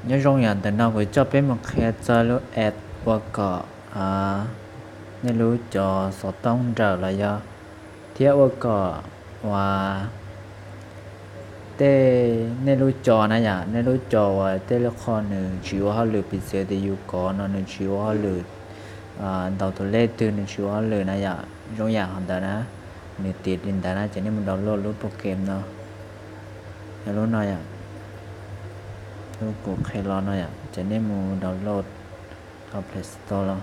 Nyob zoo yom, ntawm no kuv coj peb mus qhia txog lub app ua kom nej lub cov xov tooj nrawm los yog thiab ua kom uas tej nej lub cov na yom, nej lub cov uas tej lub qho nws tsis ua hauj lwm, piv txwv tias yus kov no nws tsis ua hauj lwm, ntaus tus lej twg nws tsis ua hauj lwm na yom, zoo yam qhov ntawd na, nws tiav li ntawd na ces nej mus download lub program no, yog lub no yom, lub kuv qhia los no yom, ces nej mus download hauv Play Store los.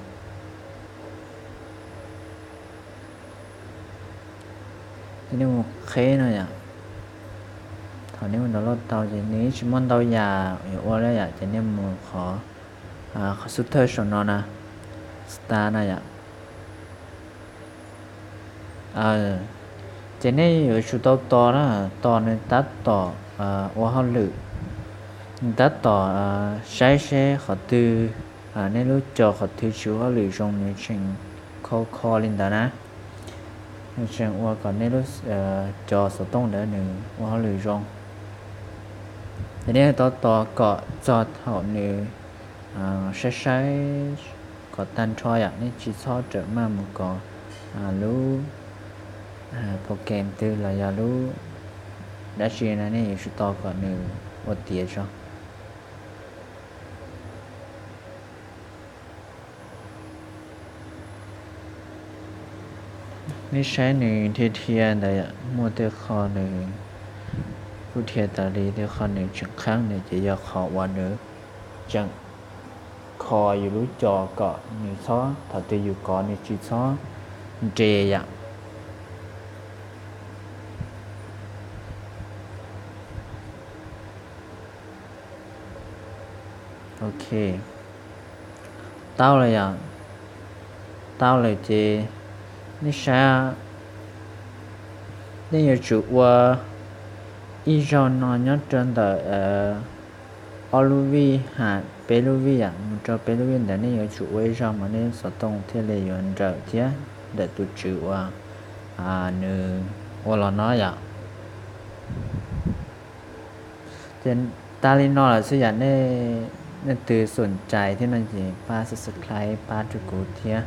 Ces nej mus qheb no yom. Thaum nej mus download tau ces nws yeej tsis muaj ntau yam yuav ua li yom, ces nej mus qhov, qhov xub thawj saum no na, start no yom. Ces nej yuav tsum tau tos na, tos nws tab tom ua hauj lwm, nws tab tom saib seb qhov twg, nej lub cov qhov twg tsis ua hauj lwm zoo nws tseem kho kho li ntawd na. Nws tseem ua kom nej lub cov xov tooj ntawd nws ua hauj lwm zoo. Ces nej tau tos kom txog thaum nws saib saib kom tag nrho yom, nej tsis txhob rawm maj mus kov lub program twg los yog lub dab tsi na, nej yuav tsum tos kom nws ua tiav tso. Nej saib nws dhia dhia ntawd yom, muaj tej qho nws kuj dhia tas li, tej qho nws tseem qheeb nws ces yog qhov uas nws tseem kho yus lub cov kom nws txhob, thaum twg yus kov nws tsis txhob nres yom. Ok, tau lawm yom. Tau lawm ces nej saib, nej yuav tsum ua ib zaug no nyob rau ntawm ob lub vij hab peb lub vij yom, mus rau peb lub vij ntawd nej yuav tsum ua ib zaug mas nej xov tooj thiaj li yuav nrawm thiab ntawm tus tswv uas nws ua los no yom. Ces tas li no lawm xwb yom, nej leej twg xom cai thiab no ces pab subscribe pab rau kuv thiab.